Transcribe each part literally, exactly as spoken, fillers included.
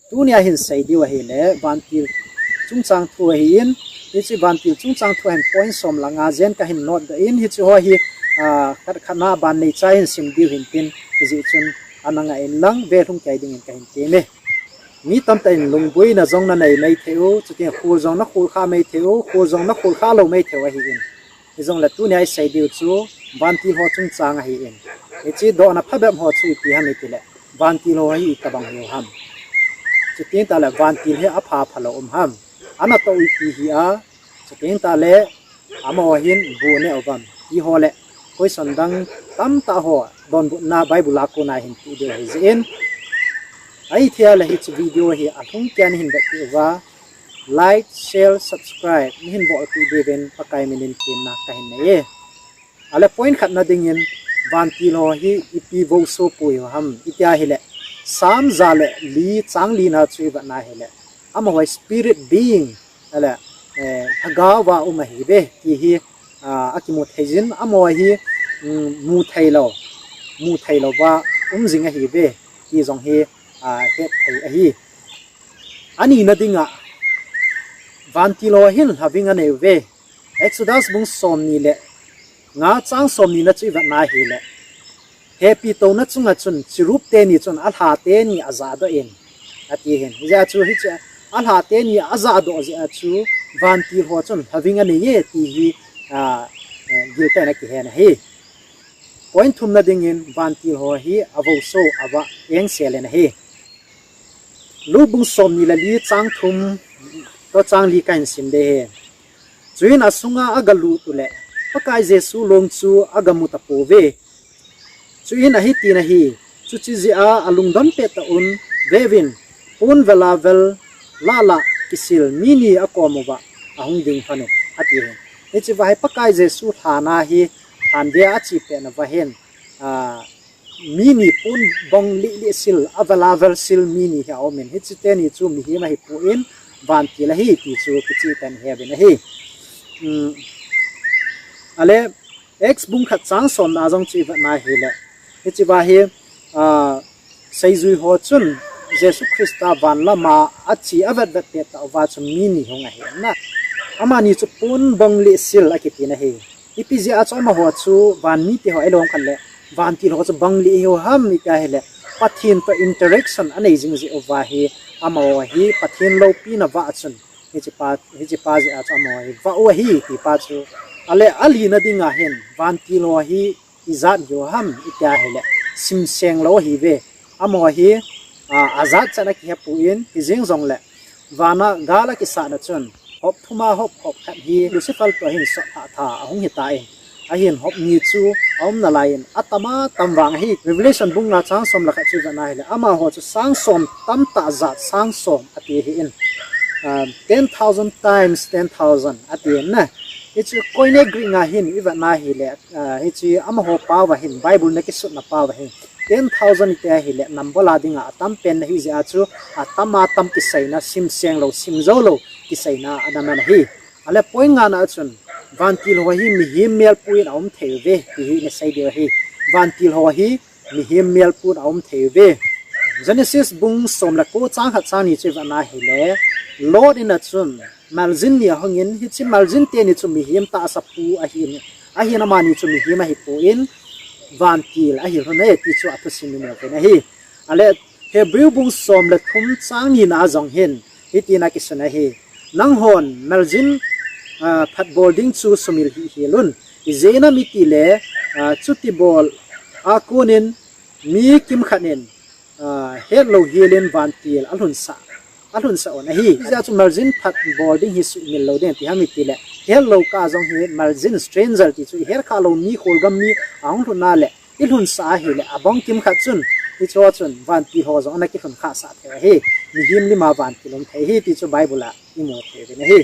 Tunia hin sei diu ahile, vantil chungchang thu ahin, hiche vantil chungchang thu ahin point som le nga jen kahin note doh in, hiche ho hi, ah, khat khat na ban neicha hin sim diu hintin, hijeh chun ana ngah in lang, ve lhung kei dingin kahin teme. Mi tamtah in lungboina jong nanei maithei u, chuti khul jong nakhul kha maithei u, khul jong nakhul kha lou maithei u ahin. Hijongle tunia isei diu chu vantil ho chungchang ahin. Hiche dohna phabep ho chu ipi ham itile, vantil ho hi itobang hiu ham. Chuteng tahle vantil hi apha phalou um ham. Anatoh u ipi hia, chuteng tahle amaho hin bu aneh uvam, ti ho le question dang tamtah ho donbutna Bible a kona hin pe diu ahi jeh in. Ahithei le hiche video hi alhung keiya nahin vetpeh uva, like, share, subscribe nahin bolpeh diuvin Pakai minin temna kahin nei e. Ale point khatna dingin vantil ho hi ipi vouso pui ham itia ahile, Sam ja le li chang lina chu ivetna ahile, amaho hi spirit being, ale, eh, lhagaova um ahiuve ti hi, ah, akimu thei jin, amaho hi, um, mu theilou, mu theilouva um jing ahiuve ti jong hi, ah, hetthei ahi. Anina dinga, vantil ho hin lhaving anei uve. Exodus bung somni le nga chang somni na chu ivetna ahile, hepi touna chunga chun cherub teni chun alha teni ajahdoh in, ati hin. Hijeh a chu hiche alha teni ajahdoh jeh a chu vantil ho chun lhaving anei e ti hi, ah, eh, giltah in akihen ahi. Point thumna dingin vantil ho hi avouso, ava engsel in ahi. Luke bung somni le li chang thum toh chang li kahin sim ding ahi. Chuin asunga agalut uleh, Pakai Jesu long chu agamu tapouve. Chuin ahitin ahi, chuche jeh a alungdon pettah un, veuvin, pon vela vel lah lah kisil mi ni akom uva ahung ding lhon in, ati hin. Hichea hi Pakai Jesu lhana hi, lhanvea ache petna uva hin, ah, mi ni pon bong lih lih sil, avela vel sil mi ni hi aumin, hiche teni chu mihem ahipon vantil ahi ti chu kicheh tah in iheuvin ahi. Um, ale, Acts bung khat chang somna jong chu ivetna ahile, hichea hi, ah, seijui ho chun Jesu Christa van lama ache avetvet pettah uva chu mi ni hung ahi na. Amani chu pon bong lih sil akitin ahi. Ipi jeh a chu amaho chu van mite ho ahilou khat le vantil ho chu bang lih hiu ham itia ahile, Pathen toh interaction anei jing jeh uva hi, amaho hi Pathen loupina vah chun, hichepa, hichepa jeh a chu amaho hi vah u ahi tipa chu. Ale alina dinga hin vantil ho hi ijat hiu ham itia ahile, simseng lou ahiuve. Amaho hi, ah, ajat chan akihepon, hijeng jongle vana gal akisahna chun, hop thuma hop, hop khat hi Lucifer toh hin sot lhah tha ahung hitan, ahin hop ni chu aum nalaiyin atam atam vang ahi. Revelation bung nga chang som le khat chu ivetna ahile, amaho chu sang som tamtah jat sang som ati ahin, ah, ten thousand times ten thousand ati ahin na. Hichu Koine Greek nga hin ivetna ahile, ah, hichu amaho pao va hin, Bible na kisutna pao va hin, ten thousand itia ahile number la dinga atam pen ahi jeh a chu, atam atam kiseina, simseng lou, simjou lou kiseina ana man ahi. Ale point ngana a chun, vantil ho hi mihem melpun aum thei uve ti hi nasei diu ahi. Vantil ho hi mihem melpun aum thei uve. Genesis bung som le ko chang khat chang ni chu ivetna ahile, Lot in a chun maljin ni ahungin, hiche maljin teni chu mihem tahsa pu ahin, ahin amani chu mihem ahipon, vantil ahi lhon e ti chu athusim imu pen ahi. Ale Hebrew bung som le thum chang nina a jong hin hitin akisun ahi. Nanghon maljin, ah, phatbol ding chu sumil hih hel un. Ijeh inem itile, ah, chuti bol a konin mi kimkhat in, ah, hetlou helin vantil alhunsah, alhunsah un ahi. Hijeh a chu maljin phatbol ding hi sumil lou ding ti ham itile, hetlou kah a jong hi maljin stranger ti chu ihet khah lou mi, kholgam mi ahung lhun a le, ilhunsah ahile, abang kimkhat chun, hicheho chun vantil ho jong ana kilhun khahsah thei ahi. Mihem lima vantil um thei ahi ti chu Bible a imu thei uvin ahi.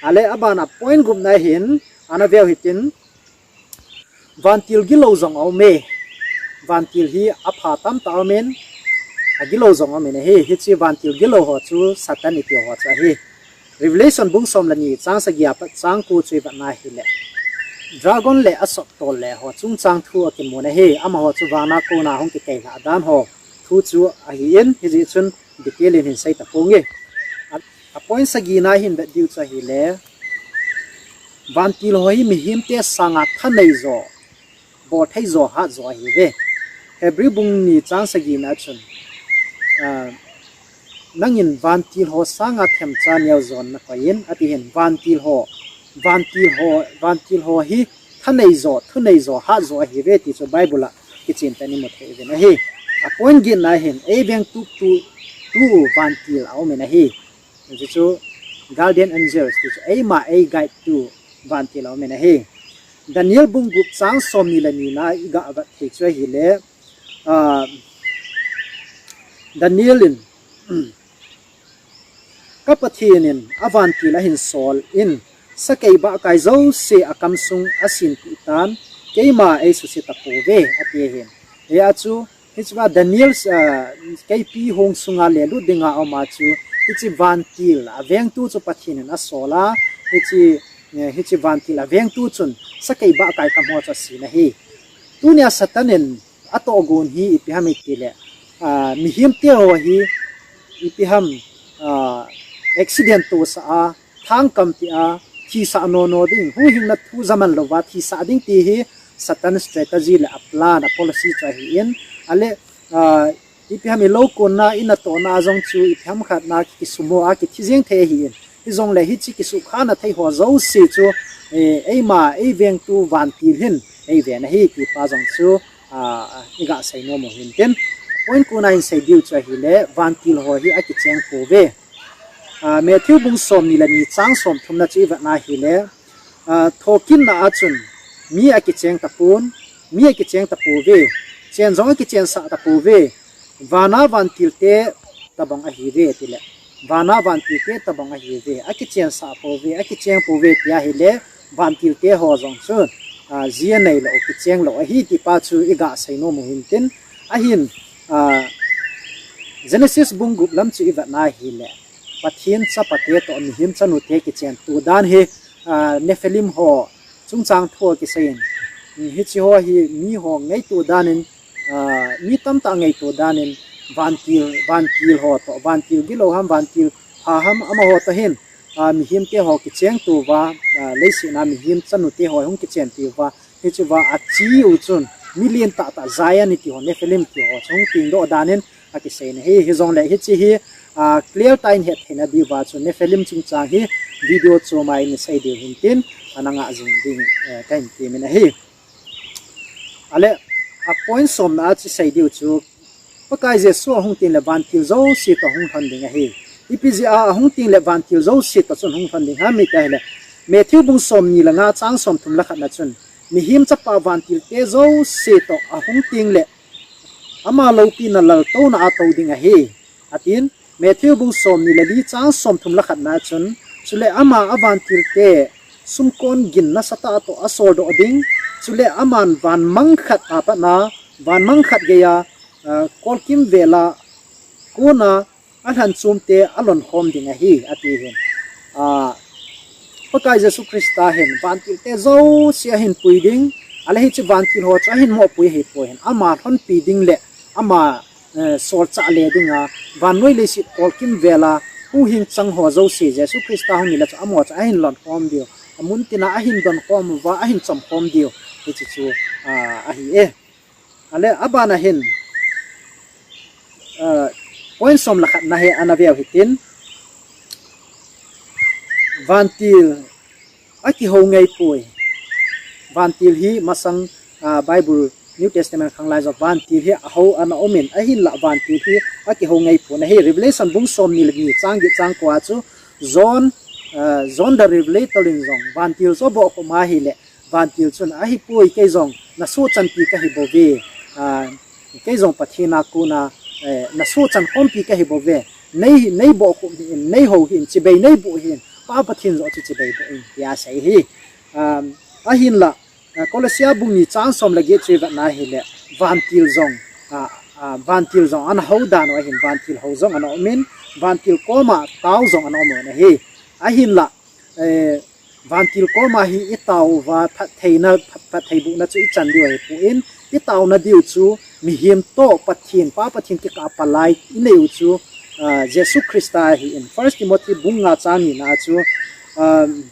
Ale abana point gupna hin, ana veu hitin, vantil gilou jong aume. Vantil hi apha tamtah aumin, agilou jong aumin ahi. Hiche vantil gilou ho chu Satan iti ho chu ahi. Revelation bung som le ni chang sagi a pat chang ko chu ivetna ahile, dragon le asot tol le ho chungchang thu akimun ahi. Amaho chu vana kona hung kikei lhah dan ho thu chu ahin, hijeh chun Detail in hin sei taponge. A, a point sagina hin vet diu chu ahile, vantil ho hi mihemte sanga thanei jo, bolthei jo, hat jo ahiuve. Hebrew bung ni chang sagina chun, ah, nangin vantil ho sanga themcha neo jon nakoi in, ati hin vantil ho, vantil ho, vantil ho hi thanei jo, thunei jo, hat jo ahiuve ti chu Bible a kichen tah in imu thei uvin ahi. A point getna hin, ei veng tup tu, tu vantil aumin ahi. Hichu guardian angels ti chu eima ei guide tu vantil aumin ahi. Daniel bung gup chang somni le ni na iga vet thei chu ahile, ah, Daniel in, Ka Pathen in avantil ahin sol in, sakei bahkai jouse akam sung asinpeh tan, keima eisuse tapouve, ati ahin. Hia chu, hichea Daniel, ah, keipi hung sunga lelut dinga auma chu, hiche vantil avengtu chu Pathen in asol a, hiche, eh, hiche vantil avengtu chun sakei bahkai kam ho chu asin ahi. Tunia Satan in atohgon hi ipi ham itile, ah, mihemte ho hi ipi ham, ah, accident tohsa a, thangkam tia, thisah nono ding, huhhingna thu jaman louva thisah ding ti hi Satan strategy le a plan, a policy chu ahin, ale, ah, ipi ham ilou konna, inatohna jong chu ipi ham khatna kisumo a kithi jeng thei ahin. Hijongle hiche kisukhana thei ho jouse chu, eh, eima ei vengtu vantil hin eiven ahi tipa jong chu, ah, iga seinom u hintin. Point kona hin sei diu chu ahile, vantil ho hi akicheng pouve. Ah, Matthew bung somni le ni chang somthumna chu ivetna ahile, ah, thokitna a chun mi akicheng tapon, mi akicheng tapouve, chen jong akichensah tapouve, vana vantilte tabang ahiuve tile, vana vantilte tabang ahiuve, akichensah pouve, akicheng pouve ti ahile, vantilte ho jong chu, ah, ji aneilou, kicheng lou ahi tipa chu iga seinom u hintin, ahin, ah, Genesis bung gup lam chu ivetna ahile, Pathen chapate toh mihem chanute kichen to dan hi, ah, Nephilim ho chungchang thu akiseiyin, hiche ho hi mi ho ngaito danin, ah, mi tamtah ngaito danin vantil, vantil ho toh, vantil gilou ham, vantil pha ham, amaho toh hin, ah, mihemte ho kicheng touva, ah, leiset a mihem chanute ho hung kichen touva, hichea ache u chun mi lentah tah giant iti ho, Nephilim ti ho chu hung pengdoh danin akiseina ahi. Hijongle hiche hi, ah, clear tah in hettheina diuva chu Nephilim chungchang hi video chom a isei diu hintin, ana ngah jing ding, eh, kahin temin ahi. Ale, a point somna a chu sei diu chu, Pakai Jesu ahung tengle vantil jouse toh hung lhon ding ahi. Ipi jeh a ahung tengle vantil jouse toh chun hung lhon ding ham iti ahile, Matthew bung somni le nga chang somthum le khatna chun, mihem chapa vantilte jouse toh ahung tengle, ama loupina laltouna a tou ding ahi, atin. Matthew bung somni le li chang somthum le khatna chun, chule ama avantilte sumkon gin nasatah toh asoldoh ding, chule aman vanmang khat a patna, vanmang khat geiya, ah, kolkimvel a kona alhanchomte alonkhom ding ahi, ati hin. Ah, Pakai Jesu Christa hin vantilte jouse ahin pui ding, ale hiche vantil ho chu ahin mohpui ahipoi hin, ama lhonpi ding le ama, eh, solchah le dinga, vannoi leiset kolkimvel a huhhing chang ho jouse Jesu Christa hung hile chu amaho chu ahin lonkhom diu, amun tina ahin donkhom uva, ahin chomkhom diu, hiche chu, ah, ahi e. Ale, abana hin, ah, point som le khatna hi ana veu hitin, vantil akihou ngeipoi. Vantil hi masang, ah, Bible New Testament khanglai jong vantil hi ahou ana umin, ahinlah vantil hi akihou ngeipon ahi. Revelation bung somni le ni chang get chang ko a chu John, ah, John the Revelator in jong vantil chu abohkhum ahile, vantil chun, ahipoi, kei jong nasoh chanpi kahi bouve, ah, kei jong Pathen a kona, eh, nasoh chan khompi kahi bouve, nei, nei bohkhum hih in, nei hou hih in, chibai nei boh hih in, Pa Pathen joh chu chibai boh in, tia asei ahi. Um, ahinlah, ah, Colossia bung ni chang som le get chu ivetna ahile, vantil jong, ah, ah, vantil jong ana hou dan u ahin, vantil hou jong ana umin, vantil koma tao jong ana um u ahi. Ahinlah, eh, vantil koma hi itao uva phattheina, phat, phattheibohna chu ichan diu ahipon, itaona diu chu mihem toh Pathen, Pa Pathen kikah a palai inei u chu, ah, Jesu Christa ahin. First Timothy bung nga chang ni na chu, um,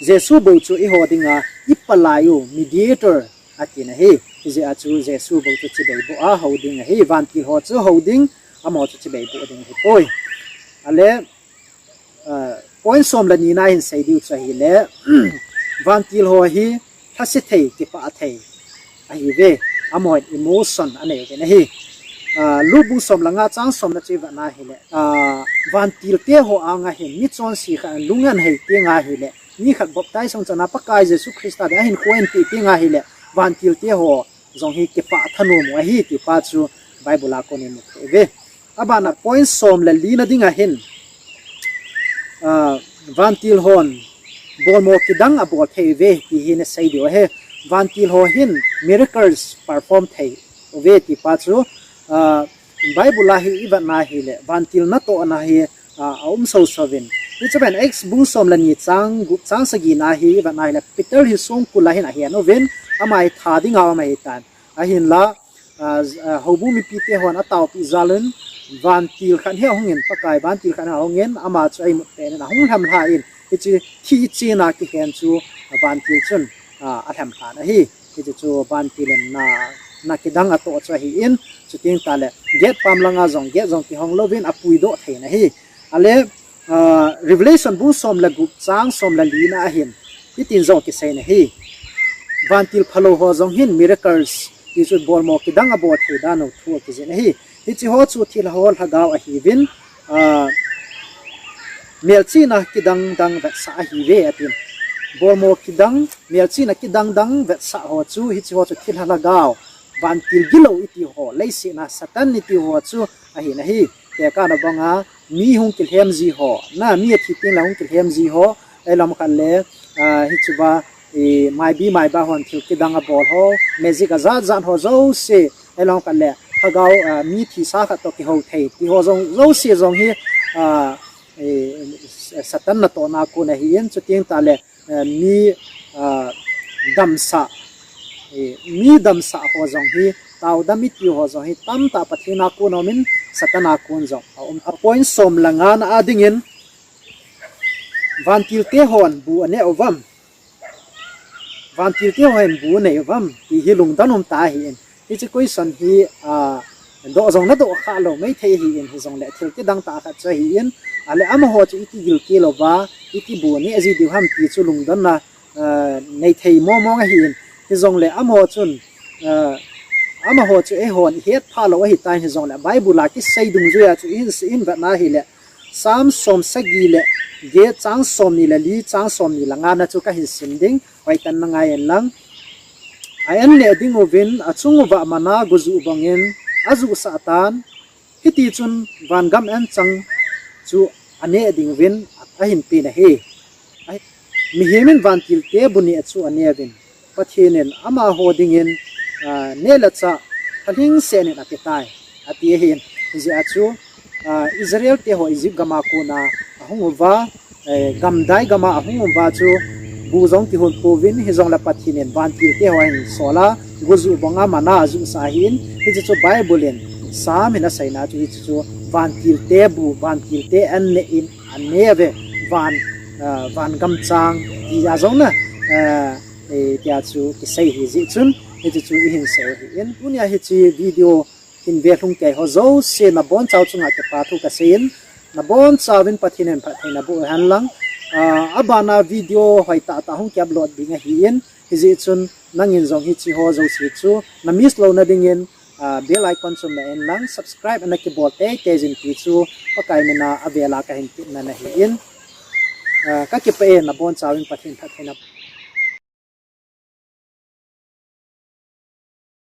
Jesu bou chu eiho dinga ipalai u mediator atina ahi. Hijeh a chu Jesu bou chu chibai boh a hou ding ahi. Vantil ho chu hou ding, amaho chu chibai boh ding ahipoi. Ale, ah, point som le ni na hin sei diu chu ahile, vantil ho hi lhase thei, kipah thei ahiuve. Amahon emotion anei uvin ahi. Ah, Luke bung som le nga chang som na chu ivet na hile, ah, vantil te ho anga hin mi chonse khat lung anhei teng ahile, mi khat baptize hung chana Pakai Jesu Christa ding ahin kho in ti teng ahile, vantil te ho jong hi kipah thanom u ahi ti pa chu Bible a kon imu thei uve. Abana point som le li na ding ahin, ah, vantil hon bolmo kidang abol thei uve ti hi na sei diu ahi. Vantil ho hin miracles perform thei uve ti pa chu, ah, Bible a hi ivet na hile, vantil natohna hi, ah, aum soso uvin. Hichu ven Acts bung som le ni chang gup chang sagi na hi ivet na hile, Peter hi songkul a hin ahen uvin, ama hi tha dinga um ahitan. Ahinla, ah, ah, houbung mipi te hon ataopi jal un, vantil khat hi ahung in, Pakai vantil khat hi ahung in, ama chu aimut pen in ahung lhamlha in, hichu thi chena kihen chu vantil chun, ah, alhamlhan ahi. Hichu chu vantil in na, na kidang atoh chu ahin, chuteng tale, gate pam langa jong, gate jong kihong louvin apuidoh thei in ahi. Ale, ah, Revelation bung som le gup chang som le li na ahin, hitin jong kisei in ahi. Vantil phalou ho jong hin miracles, ti chu bolmo kidang abol thei dan u thu akijih in ahi. Hiche ho chu thilha ho lhagao ahiuvin, ah, melchihna kidang dang vetsah ahiuve atin. Bolmo kidang, melchihna kidang dang vetsah ho chu, hiche ho chu thilha lhagao, vantil gilou iti ho, leiset a Satan iti ho chu ahin ahi. Tekah na banga mi hung kilhem ji ho, na mi athi teng le hung kilhem ji ho, ahilam khat le, ah, hichu va, i, maibi maiba hon thil kidang abol ho, magic ajat jat ho jouse, ahilam khat le, lhagao, ah, mi thisa khat toh kihou thei ti ho jong, jouse jong hi, ah, i, Satan natohna kon ahin, chuteng tale, eh, mi, ah, damsah, eh, mi damsah ho jong hi, taodam iti ho jong hi, tamtah Pathen a kon aumin, Satan a kon jong aum. A point som le nga na a dingin, vantil te hon bu aneh uvam, vantil te hon bu anei uvam, ti hi lungdon um tah ahin. Hiche question hi, ah, doh jong nadoh kha lou maithei ahin, hijongle thil kidang tah khat chu ahin, ale amaho chu iti gilkel uva, iti bu aneh ji diu ham ti chu lungdonna, ah, nei thei mong mong ahin, hijongle amaho chun, ah, amaho chu eihon ihet pha lou ahitan, hijongle Bible a kisei dungjuia chu ihin, ihin vet na hile, Psalm som sagi le get chang som ni le li, chang som ni le nga na chu kahin sim ding, hoitah in na ngai in lang. A an neh ding uvin, achung uva manna gujuh bangin ajuhsah tan, hiti chun vangam an chang chu aneh ding uvin ahin pen ahi. Ahi, mihem in vantil te bu neh chu aneh uvin, Pathen in amaho dingin, ah, neh le chah thalhing seh in apetai, ati ahin. Hijeh a chu, ah, Israel te ho Egypt gam a kona ahung uva, eh, gamdai gam a ahung uva chu bu jong kihon pouvin, hijongle Pathen in vantil te ho ahin sol a, gujuh banga manna ajuhsah ahin, hiche chu Bible in Psalm in aseina chu hiche chu vantil te bu, vantil te an neh in aneh uve, van, ah, vangam chang ti a jong na, ah, eh, tia chu kisei ahi jeh chun, hiche chu ihin sei u ahin. Tunia hiche video hin ve lhung kei ho jouse nabonchauvin chunga kipa thu kasei in, nabonchauvin Pathen in phattheina boh hen lang. Ah, abana video hoitah tah hung ki upload ding ahin, hijeh chun nangin jong hiche ho jouse chu na miss louna dingin, ah, bell icon chu me in lang, subscribe ana kibol teitei jin ti chu Pakai mina avel a kahin temna ahin. Ah, kakipah e, nabonchauvin Pathen phattheina